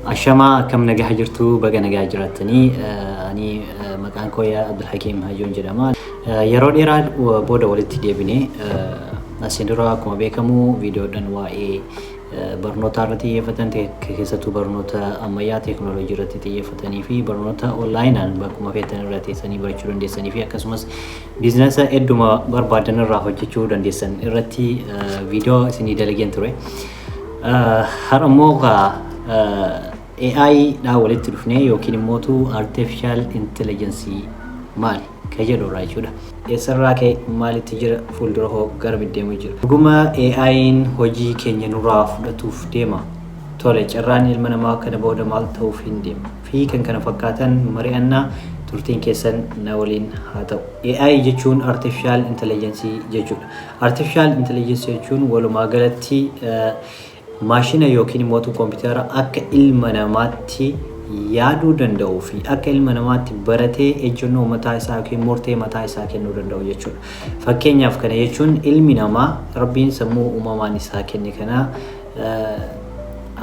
Ashamaa, akkam nagaa jirtu? Baga nagaa jiraattanii. Ani maqaan koo Abdulhakiim Hajoon jedhama. Yeroo dheeraa booda walitti deebinee. Asiin dura akkuma beekamu viidiyoodhaan waa'ee barnoota irratti xiyyeeffatan, keessattuu barnoota ammayyaa teeknooloojii irratti xiyyeeffatanii fi barnoota onlaayinaan bakkuma feetan irra teessanii barachuu dandeessanii fi akkasumas biizinasa hedduma barbaadan irraa hojjechuu dandeessan irratti viidiyoo isinii dalageen ture. Har'a immoo AI dhaan walitti dhufnee yookiin immootu artificial intelligence maali ka jedhu irraa jechuudha. Eessarraa ka'e? Maalitti jira? Fuuldura hoo gara deemuu jira? Dhuguma AI'n hojii keenya nurraa fudhatuuf deema? Tole, carraan ilma namaa kana booda maal ta'uuf hin deema? Fi kan kana fakkaatan mari'annaa, turtiin keessan na waliin haa ta'u. AI jechuun artificial intelligence jechuudha. Artificial intelligence jechuun walumaa galatti maashina yookiin immoo kompiitara akka ilma namaatti yaaduu danda'uu fi akka ilma namaatti baratee ejjennoo mataa isaa yookiin murtee mataa isaa kennuu danda'u jechuudha. Fakkeenyaaf, kana jechuun ilmi namaa Rabbiin sammuu uumamaan isaa kenne kana,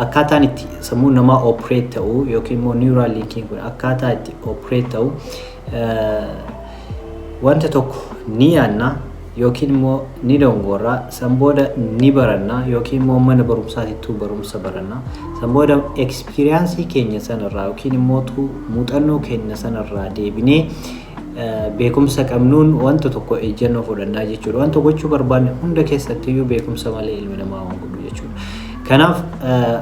akkaataan itti sammuu namaa operate ta'u yookiin immoo neural linkiin kun akkaataa itti operate ta'u, wanta tokko ni yaadna yookiin immoo ni dongorra, san booda ni baranna yookiin immoo mana barumsaatittuu barumsa baranna, san booda experience keenya sanarraa yookiin immoo muuxannoo keenya sanarraa deebinee beekumsa qabnuun wanta tokko ejjennoo fudhannaa jechuudha. Wanta gochuu barbaanne hunda keessattiyyuu beekumsa malee ilmi namaa waan godhu jechuudha. Kanaaf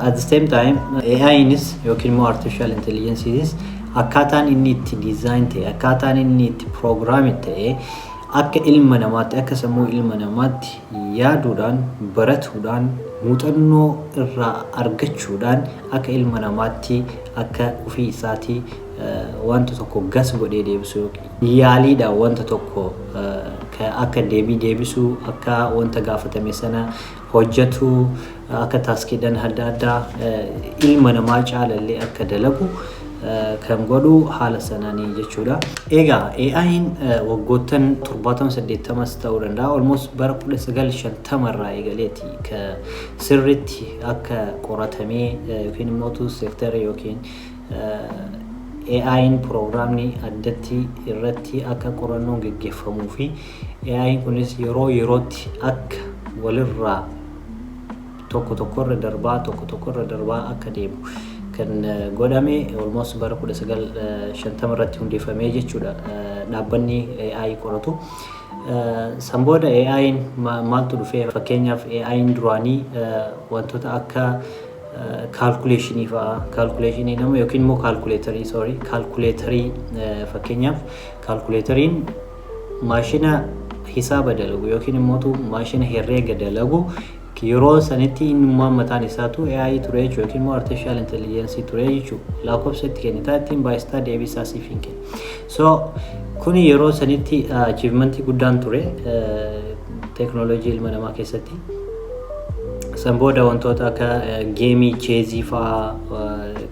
at the same time AI'nis yookiin immoo artificial intelligence'is akkaataan inni itti design ta'e, akkaataan inni itti program ta'e, akka ilma namaatti, akka sammuu ilma namaatti yaaduudhaan, baratuudhaan, muuxannoo irraa argachuudhaan, akka ilma namaatti akka ofii isaatii wanta tokko gas godhee deebisuu, yaaliidhaan wanta tokko akka deebii deebisuu, akka wanta gaafatame sana hojjetu, akka taskiidhaan adda addaa ilma namaa caalallee akka dalagu kan godhu haala sanaanii jechuudha. Egaa AI'n waggoottan 70, 80s ta'uu danda'a. Almost bara 1950 irraa eegaleeti ka sirriitti akka qoratamee yookiin immoo seektara yookiin AI'n piroogiraamni addatti irratti akka qorannoon geggeeffamuu fi AI'n kunis yeroo yerootti akka walirraa tokko tokkorra darbaa, tokko tokkorra darbaa akka deemu kan godhame almost bara 1950 irratti hundeeffamee jechuudha dhaabbanni AI qoratu. San booda AI'n maaltu dhufee? Fakkeenyaaf, AI'n duraanii wantoota akka calculation fa'aa, calculation nama yookiin immoo calculator, sorry, calculator. Fakkeenyaaf, calculatoriin maashina hisaaba dalagu yookiin immoo maashina herreega dalagu yeroo sanitti innummaan mataan isaatu AI ture jechuudha yookiin immoo artificial intelligence ture jechuudha. Lakkoofsa itti kennitaa, ittiin baay'istaa, deebii isaa siif hin kennu. So kuni yeroo sanitti achievementii guddaan ture teeknooloojii ilma namaa keessatti. San booda wantoota akka game chess fa'aa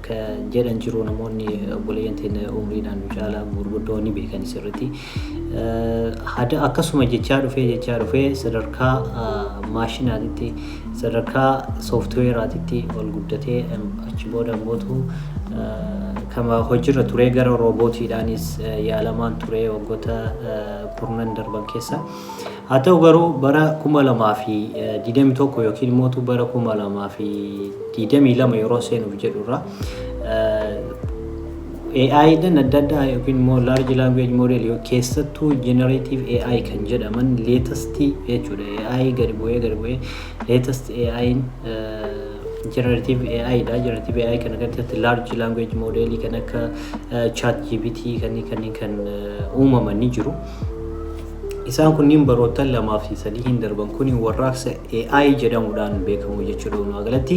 ka jedhan jiru, namoonni obboleeyyan teenya umriidhaan nu caalaa gurguddoo ni beekan sirriitti. Akkasuma jechaa dhufee, jechaa dhufee, sadarkaa maashinaatitti, sadarkaa sooftiweeraatitti ol guddatee, achi booda ammootu kama hojiirra ture gara roobootiidhaanis yaalamaan ture waggoota kurnan darban keessa. Haa ta'u garuu bara 2021 yookiin immoo bara 2022 yeroo seenuuf jedhurra AI dhaan adda addaa yookiin immoo large language model, keessattuu generative AI kan jedhaman latest jechuudha. AI gadi bu'ee gadi bu'ee latest AI generative AI dha. Generative AI kana keessatti large language model kan akka Chat GPT kanneen kan uumaman ni jiru. Isaan kunniin baroota 2 fi 3 hin darban kun warraaqsa AI jedhamuudhaan beekamu jechuudha walumaa galatti.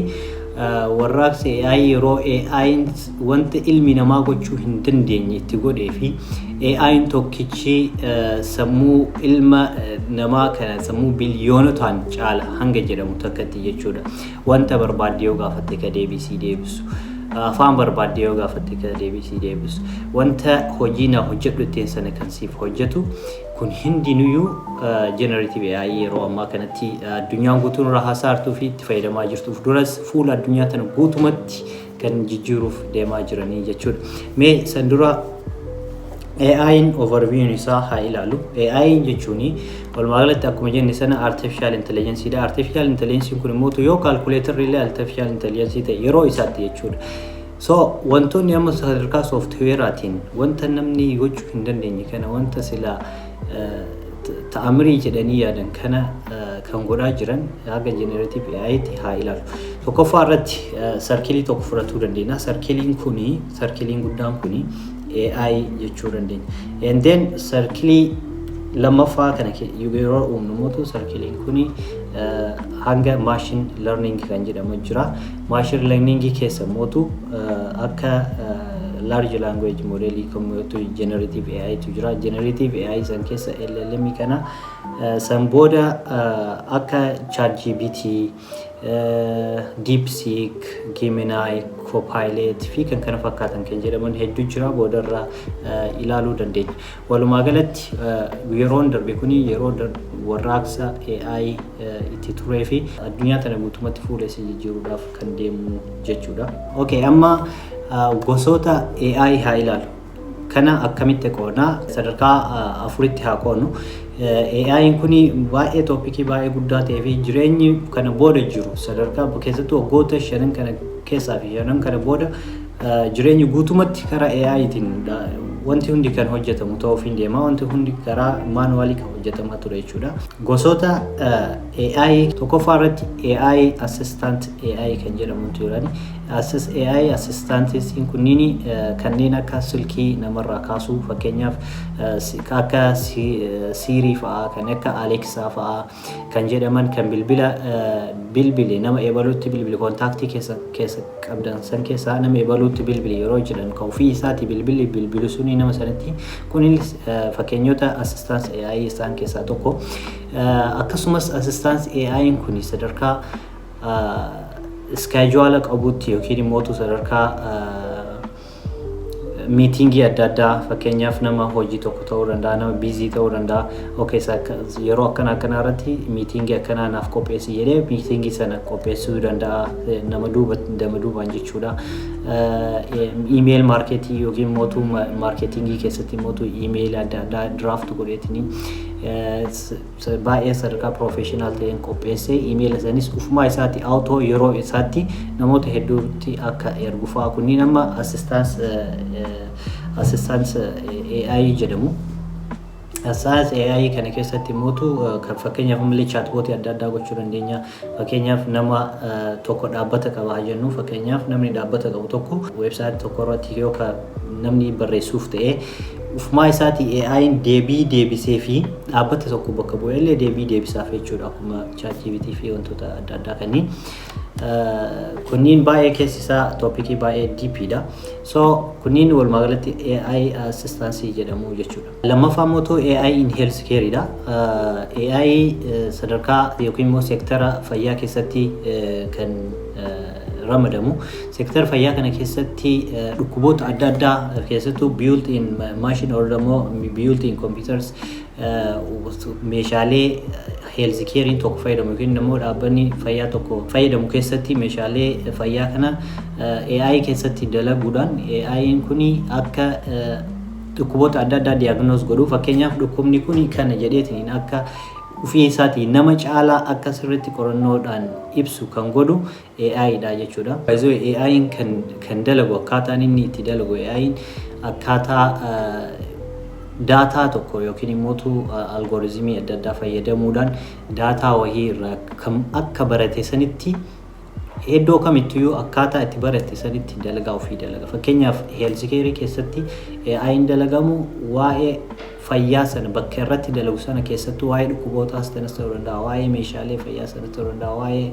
Warraaqsa AI yeroo AI wanta ilmi namaa gochuu hin dandeenye itti godhee fi AI'n tokkichi sammuu ilma namaa kana sammuu biliyoonotaan caala hanga jedhamu takkatti jechuudha. Wanta barbaadde yoo gaafatte ka deebisii deebisu. Afaan barbaadde yoo gaafatte ka deebisii deebisu. Wanta hojii na hojjedhu ittiin sana kan siif hojjetu kun hundinuyyuu generative AI yeroo ammaa kanatti addunyaan guutuun irraa haasaa jirtuu fi itti fayyadamaa jirtuuf duras fuula addunyaa tana guutumatti kan jijjiiruuf deemaa jiranii jechuudha. Mee san dura AI'n overview isaa haa ilaalu. AI jechuun walumaa galatti akkuma jenne sana artificial intelligence dha. Artificial intelligence kun immoo yoo calculator illee artificial intelligence ta'e yeroo isaatti jechuudha. So wantoonni amma sadarkaa softwareaatiin wanta namni gochuu hin dandeenye kana, wanta sila ta'amirii jedhanii yaadan kana kan godhaa jiran haga generative AI tti haa ilaalu. Tokkoffaa irratti circleii tokko fudhatuu dandeenya. Circleiin kuni, circleiin guddaan kuni AI jechuu dandeenya. And then circleii lammaffaa kana yeroo uumnu mootu circleiin kuni hanga machine learning kan jedhamu jira. Machine learning keessa mootu akka large language model mootu generative AI tu jira. Generative AI san keessa LLM kana, san booda akka ChatGPT, DeepSeek, Gemini, Copilot fi kan kana fakkaatan kan jedhaman hedduu jira, boodarra ilaaluu dandeenya. Walumaa galatti yeroon darbe kuni yeroo warraaqsa AI itti turee fi addunyaa tana guutumatti fuula isii jijjiiruudhaaf kan deemu jechuudha. Okay, amma gosoota AI haa ilaalu. Kana akkamitti qoodnaa? Sadarkaa afuritti haa qoodnu. AI'n kuni baay'ee topicii baay'ee guddaa ta'ee fi jireenyi kana booda jiru sadarkaa keessattuu waggoota 5 kana keessaa fi 5 kana booda jireenyi guutumatti karaa AI'tiin wanti hundi kan hojjetamu ta'uuf hin deema. Wanti hundi karaa manualii kan hojjetamaa ture jechuudha. Gosoota AI tokkoffaa irratti AI assistant AI kan jedhamutu jirani. AI assistantiin kunniin kanneen akka silkii namarraa kaasuu, fakkeenyaaf akka Siri fa'aa, kan akka Alexa fa'aa kan jedhaman, kan bilbila bilbile nama ebaluutti bilbile, contactii keessa keessa qabdan san keessaa nama ebaluutti bilbile yeroo jedhan kan ofii isaati bilbilli bilbilu suni nama sanatti, kunis fakkeenyota assistance AI isaan keessaa tokko. Akkasumas assistance AI kun sadarkaa schedule qabutti yookiin immoo sadarkaa meetingii adda addaa, fakkeenyaaf nama hojii tokko ta'uu danda'a, nama busy ta'uu danda'a. Okay, yeroo akkana akkanaa irratti meetingii akkanaa naaf qopheessi jedhee meetingii sana qopheessuu danda'a nama duuba nama duubaan jechuudha. Email marketii yookiin mootuu marketingii keessatti mootuu email adda addaa draft godheetini baay'ee sadarkaa professional ta'een qopheessee emaila sanis ufumaa isaatti auto yeroo isaatti namoota hedduutti akka ergu fa'aa, kunniin amma assistance AI jedhamu. Assistance AI kana keessatti mootu kan fakkeenyaaf malee chatbotii adda addaa gochuu dandeenya. Fakkeenyaaf nama tokko dhaabbata qaba jennu, fakkeenyaaf namni dhaabbata qabu tokko websiteii tokko irratti yoo namni barreessuuf ta'e, ufumaa isaatii AI'n deebii deebisee fi dhaabbata tokko bakka bu'ee illee deebii deebisaaf jechuudha, akkuma ChatGPT fi wantoota adda addaa kanneen. Kunniin baay'ee keessi isaa topicii baay'ee deepiidha. So kunniin walumaa galatti AI assistance jedhamu jechuudha. Lammaffaa immoo AI in health dha. AI sadarkaa yookiin immoo seektara fayyaa keessatti kan ramadamu. Seektara fayyaa kana keessatti dhukkuboota adda addaa keessattuu built in machine or immoo built in computers, meeshaalee health carein tokko fayyadamu yookiin immoo dhaabbanni fayyaa tokko fayyadamu keessatti meeshaalee fayyaa kana AI keessatti dalaguudhaan AI'n kuni akka dhukkuboota adda addaa diagnose godhu, fakkeenyaaf dhukkubni kun kana jedheetiin akka ofii isaatii nama caalaa akka sirriitti qorannoodhaan ibsu kan godhu AI dha jechuudha. AI'n kan dalagu, akkaataan inni itti dalagu, AI'n akkaataa data tokko yookiin immoo algorithmii adda addaa fayyadamuudhaan data wahii irraa kan akka barate sanitti iddoo kamittiyyuu akkaataa itti barate sanitti dalagaa ofii dalaga. Fakkeenyaaf health careii keessatti AI'n dalagamu waa'ee fayyaa sana bakka irratti dalagu sana keessattuu waa'ee dhukkubootaas sanas ta'uu danda'a, waa'ee meeshaalee fayyaa sana ta'uu danda'a, waa'ee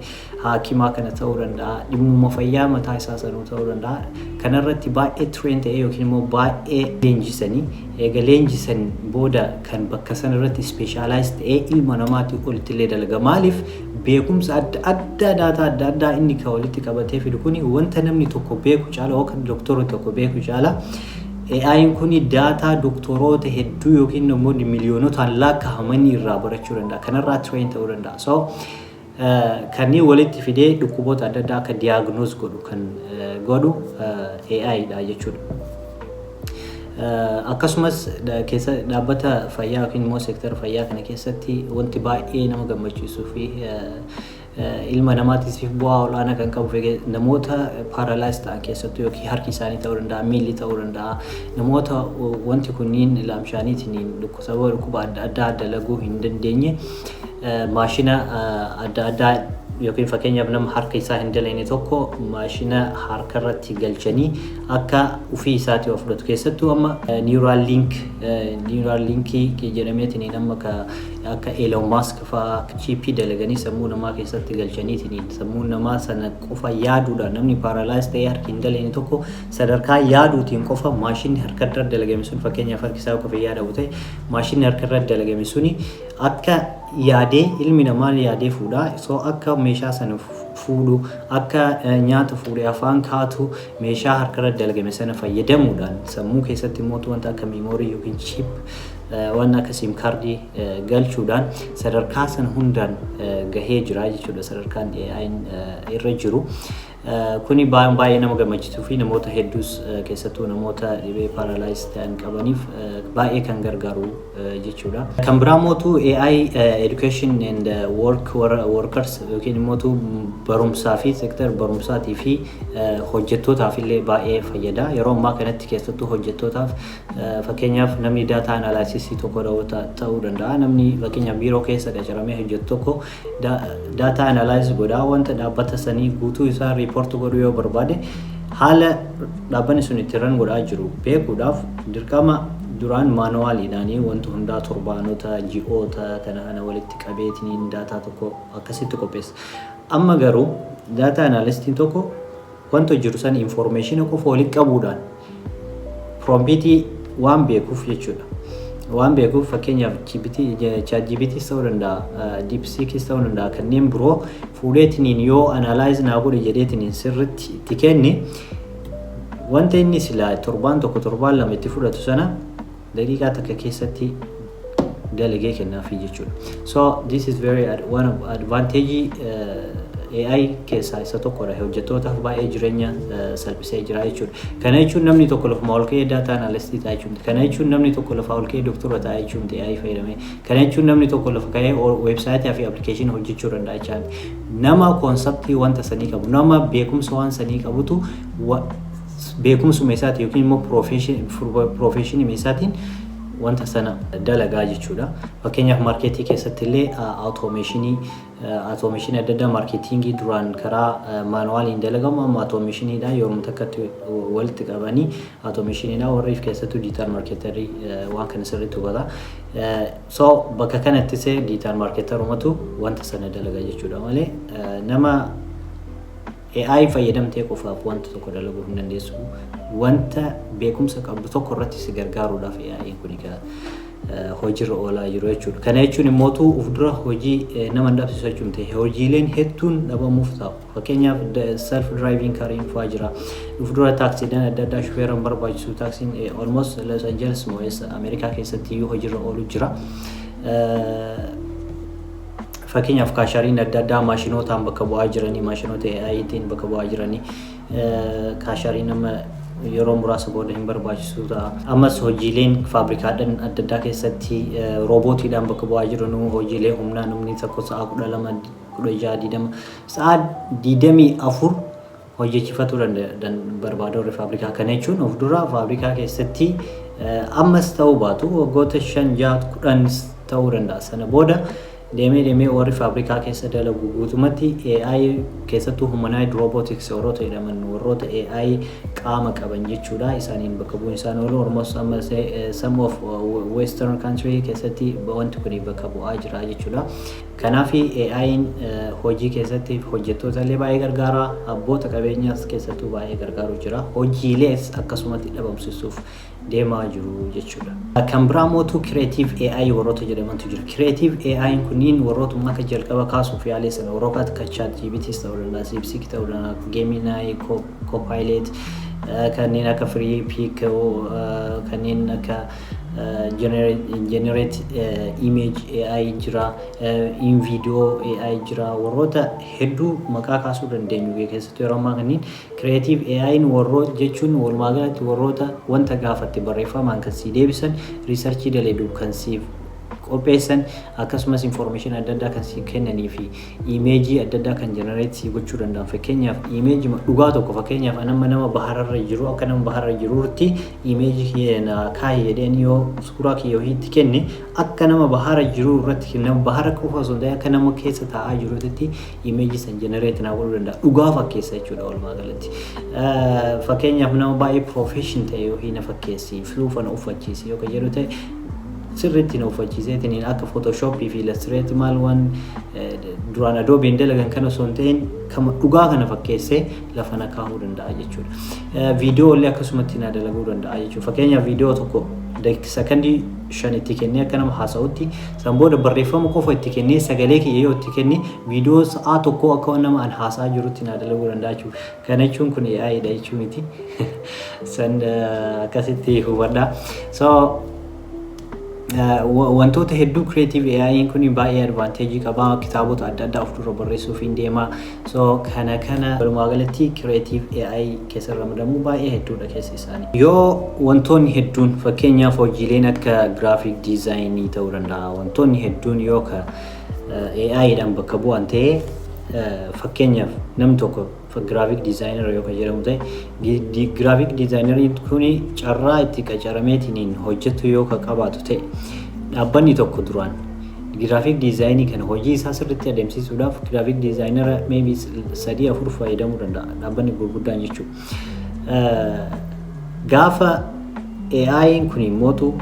haakimaa kana ta'uu danda'a, dhimmuma fayyaa mataa isaa sanuu ta'uu danda'a. Kanarratti baay'ee train ta'ee yookiin immoo baay'ee leenjisanii, eega leenjisan booda kan bakka sana irratti specialize ta'ee ilma namaatii olitti illee dalaga. Maaliif? Beekumsa adda addaa, data adda addaa inni kan walitti qabatee fidu kuni wanta namni tokko beeku caala yookaan doktorri tokko beeku caala AI'n kuni data doktoroota hedduu yookiin namoonni miliyoonotaan lakkaa'amanii irraa barachuu danda'a. Kanarraa train ta'uu danda'a. So Kanneen walitti fidee dhukkuboota adda addaa akka diagnose godhu kan godhu AI dha jechuudha. Akkasumas keessa dhaabbata fayyaa yookiin immoo seektara fayyaa kana keessatti wanti baay'ee nama gammachiisuu fi ilma namaatiif bu'aa olaanaa kan qabu, namoota paralyze ta'an keessattuu, yookiin harki isaanii ta'uu danda'a, miilli ta'uu danda'a, namoota wanti kunniin laamshaaniitiin sababa dhukkuba adda addaa dalaguu hin dandeenye, maashina adda addaa yookiin fakkeenyaaf nama harka isaa hin dalagne tokko maashina harka irratti galchanii akka ofii isaatii of fudhatu, keessattuu amma Neuralinkii jedhameetiin amma akka Elon Musk fa'aa chippii dalaganii sammuu namaa keessatti galchaniitiin sammuu namaa sana qofa yaaduudhaan, namni paralyze ta'ee harki hin dalagne tokko sadarkaa yaaduutiin qofa maashinni harka irra dalagame sun, fakkeenyaaf harki isaa qofa yaadamu ta'e, maashinni harka irra dalagame suni akka yaadee ilmi namaa yaadee fuudhaa, so akka meeshaa sana fuudhu, akka nyaata fuudhee afaan kaatu, meeshaa harka irra dalagame sana fayyadamuudhaan sammuu keessatti immoo wanta akka memory yookiin chip, waan akka SIM cardii galchuudhaan sadarkaa sana hundaan gahee jira jechuudha sadarkaan AI'n irra jiru. Kuni baay'ee nama gammachiisuu fi namoota hedduus, keessattuu namoota dhibee paralyze ta'an qabaniif baay'ee kan gargaaru jechuudha. Kan biraa mootu AI education and work workers yookiin immoo barumsaa fi seektar barumsaatii fi hojjettootaaf illee baay'ee fayyada. Yeroo ammaa kanatti keessattuu hojjettootaaf, fakkeenyaaf namni data analysisii tokko ta'uu danda'a. Namni fakkeenyaaf biiroo keessa qacaramee hojjetu tokko data analyze godhaa, wanta dhaabbata sanii guutuu isaa report godhuu yoo barbaade, haala dhaabbanni sun itti run godhaa jiru beekuudhaaf dirqama duraan manualiidhaanii wanta hundaa torbaanota, ji'oota kana kana walitti qabeetiin data tokko akkasitti qopheessa. Amma garuu data analystiin tokko wanta jiru san information qofa walitti qabuudhaan promptii waan beekuuf jechuudha. Waan beekuuf, fakkeenyaaf ChatGPT ta'uu danda'a, DeepSeekis ta'uu danda'a, kanneen biroo fuudheetiniin yoo analyze naa godhe jedheetiniin sirritti itti kenne, wanta inni silaa torbaan tokko, torbaan 2 itti fudhatu sana daqiiqaa takka keessatti dalagee kennaafii jechuudha. So this is very one of advantage AI keessaa isa tokkodha. Hojjettootaaf baay'ee jireenya salphisee jira jechuudha. Kana jechuun namni tokko lafuma ol ka'ee data analystii ta'a jechuudha. Kana jechuun namni tokko lafaa ol ka'ee doktora ta'a jechuudha AI fayyadamee. Kana jechuun namni tokko lafa ka'ee websiteii fi applicationii hojjechuu danda'a jechuudha. Nama conceptii wanta sanii qabu, nama beekumsa waan sanii qabutu beekumsuma isaati yookiin immoo professionii isaatiin wanta sana dalagaa jechuudha. Fakkeenyaaf marketii keessatti illee automationii adda addaa, marketingii duraan karaa manualiin dalagamu amma automationiidhaan yeroo takkatti walitti qabanii automationiidhaan, warri keessattuu digital marketerii waan kana sirriitti hubata. So bakka kanattis digital marketerumatu wanta sana dalaga jechuudha malee nama AI fayyadamtee qofaaf wanta tokko dalaguu hin dandeessu. Wanta beekumsa qabdu tokko irratti si gargaaruudhaaf AI kun hojiirra oolaa jiru jechuudha. Kana jechuun immoo uf dura hojii nama hin dhabsiisu jechuun ta'e, hojiileen hedduun dhabamuuf ta'u. Fakkeenyaaf self driving cariin fa'aa jira. Uf dura taaksiidhaan adda addaa shufeera hin barbaachisu. Taaksiin almost Los Angeles moo Ameerikaa keessatti iyyuu hojiirra oolu jira. Fakkeenyaaf cashieriin adda addaa maashinootaan bakka bu'aa jiranii, maashinoota AI'tiin bakka bu'aa jiranii, cashieriin amma yeroo muraasa booda hin barbaachisu ta'a. Ammas hojiileen faabrikaadhaan adda addaa keessatti roobootiidhaan bakka bu'aa jiran, hojiilee humnaa namni tokko sa'a 12, 16, 20, sa'a 24 hojjechiifachuu barbaada warri faabrikaa. Kana jechuun of dura faabrikaa keessatti ammas ta'uu baatu, waggoota 5, 6, 10 ta'uu danda'a. Sana booda deemee deemee warri faabrikaa keessa dalagu guutumatti AI, keessattuu humanoid robotics warroota jedhaman, warroota AI qaama qaban jechuudha. Isaaniin bakka bu'uun isaan oolu almost amma some of western country keessatti wanti kun bakka bu'aa jira jechuudha. Kanaaf AI'n hojii keessatti hojjettoota illee baay'ee gargaara. Abboota qabeenyaas keessattuu baay'ee gargaaru jira. Hojiilees akkasumatti dhabamsiisuuf deemaa jiru jechuudha. Kan biraa mootu Creative AI warroota jedhamantu jira. Creative AI kunniin warroota akka jalqaba kaasuuf yaalee sana, warroota akka ChatGPT ta'uu danda'a, DeepSeek ta'uu danda'a, Gemini, Copilot, kanneen akka Freepik, kanneen akka Generate image AI jira, InVideo AI jira, warroota hedduu maqaa kaasuu dandeenyu. Keessattuu yeroo ammaa kanneen creative AI'n warroota jechuun walumaa galatti warroota wanta gaafatte barreeffamaan kan sii deebisan, research daleedu kan siif qopheessan, akkasumas information adda addaa kan sii kennanii fi image adda addaa kan generate sii gochuu danda'an. Fakkeenyaaf, image dhugaa tokko, fakkeenyaaf nama bahararra jiru, akka nama baharra jiruutti image kaayi jedheen yoo suuraa kiyya ofiitti kenne, akka nama bahara jiru irratti, nama bahara qofa osoo hin ta'in akka nama keessa taa'aa jirutti image san generate naa godhuu danda'a. Dhugaa fakkeessa jechuudha walumaa galatti. Fakkeenyaaf, nama baay'ee profession ta'e yookiin na fakkeessi, suufa na uffachiisi yoo kan jedhu ta'e, sirriitti na uffachiiseetiin akka Photoshopii fi Illustrator maal waan duraan Adobeen dalagan kana osoo hin ta'in kama dhugaa kana fakkeessee lafa na kaahuu danda'a jechuudha. Viidiyoo illee akkasumatti na dalaguu danda'a jechuudha. Fakkeenyaaf, viidiyoo tokko sakandii 5 itti kennee akka nama haasa'utti, san booda barreeffama qofa itti kennee, sagalee kiyya yoo itti kenne, viidiyoo sa'aa 1 akka nama an haasa'aa jirutti na dalaguu danda'a jechuudha. Kana jechuun kun AI dha jechuu miti. San akkasitti hubadhaa. So wantoota hedduu creative AI kun baay'ee advantage qaba. Kitaabota adda addaa of dura barreessuuf hin deema. So kana walumaa galatti creative AI keessa ramadamuu baay'ee hedduudha keessa isaanii. Yoo wantoonni hedduun, fakkeenyaaf hojiileen akka graphic design ta'uu danda'a, wantoonni hedduun yoo ka AI dhaan bakka bu'an ta'ee, fakkeenyaaf namni tokko graphic designer yoo kan jedhamu ta'e, graphic designeriin kun carraa itti qacarameetiin hojjetu yoo ka qabaatu ta'e, dhaabbanni tokko duraan graphic designii kana hojii isaa sirriitti adeemsisuudhaaf graphic designer maybe sadii afur fayyadamuu danda'a dhaabbanni gurguddaan jechuudha. Gaafa AI'n kun immootu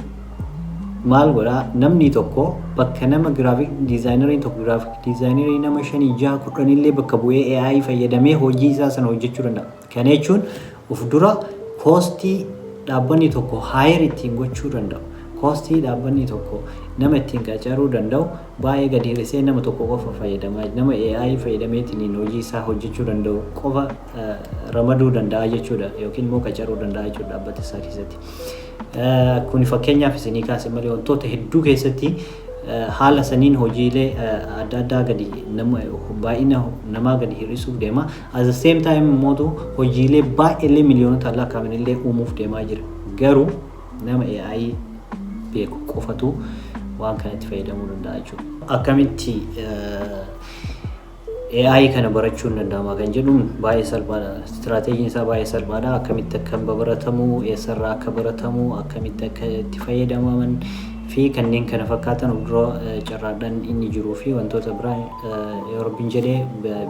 maal godhaa? Namni tokko bakka nama graphic designeriin tokko graphic designerii nama shanii, jaha, 10illee bakka bu'ee AI fayyadamee hojii isaa sana hojjechuu danda'a. Kana jechuun of dura costii dhaabbanni tokko hire ittiin gochuu danda'u, costii dhaabbanni tokko nama ittiin qacaruu danda'u baay'ee gadi hir'isee nama tokko qofa fayyadamaa, nama AI fayyadameetiin hojii isaa hojjechuu danda'u qofa ramaduu danda'a jechuudha yookiin immoo qacaruu danda'a jechuudha dhaabbata isaa keessatti. Kun fakkeenyaaf isinii kaase malee wantoota hedduu keessatti haala saniin hojiilee adda addaa gadi nama baay'ina namaa gadi hir'isuuf deema. At the same time immoo hojiilee baay'eellee miliyoonota lakkaa'amanillee uumuuf deemaa jira. Garuu nama AI beeku qofatu waan kanatti fayyadamuu danda'a jechuudha. Akkamitti AI kana barachuun danda'ama kan jedhuun baay'ee salphaadha. Strategyn isaa baay'ee salphaadha. Akkamitti akka baratamu, eessarraa akka baratamu, akkamitti akka itti fayyadamaman fi kanneen kana fakkaatan of dura carraadhaan inni jiruu fi wantoota biraa yoo Rabbiin jedhee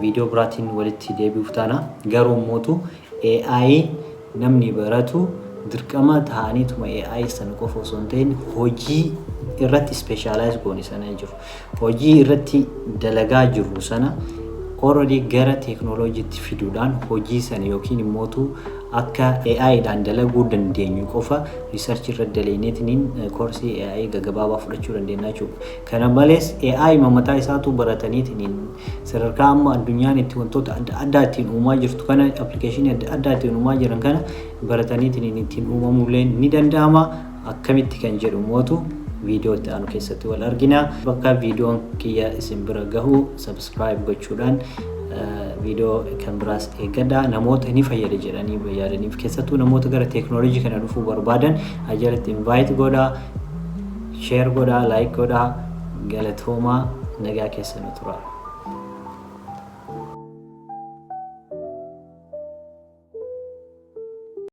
viidiyoo biraatiin walitti deebi'uuf taana. Garuu immootu AI namni baratu dirqama ta'aniituma AI sana qofa osoo hin ta'in hojii irratti specialize goone sana jiru. Hojii irratti dalagaa jirru sana already gara teeknooloojiitti fiduudhaan hojii sana yookiin immootu akka AI-dhaan dalaguu dandeenyu qofa research irra daleyneetiniin koorsii AI gaggabaabaa fudhachuu dandeenya jechuudha. Kana malees AI mataa isaatu barataniitiniin sadarkaa amma addunyaan itti wantoota adda addaa ittiin uumaa jirtu kana, applicationii adda addaa ittiin uumaa jiran kana barataniitiniin ittiin uumamullee ni danda'ama. Akkamitti kan jedhu mootu viidiyoo itti aanu keessatti wal argina. Bakka viidiyoon kiyya isin bira gahu subscribe gochuudhaan viidiyoo kan biraas eeggadhaa. Namoota ni fayyada jedhanii yaadaniif, keessattuu namoota gara teeknooloojii kana dhufuu barbaadan ajalatti invite godhaa, share godhaa, like godhaa. Galatoomaa, nagaa keessa nu tura.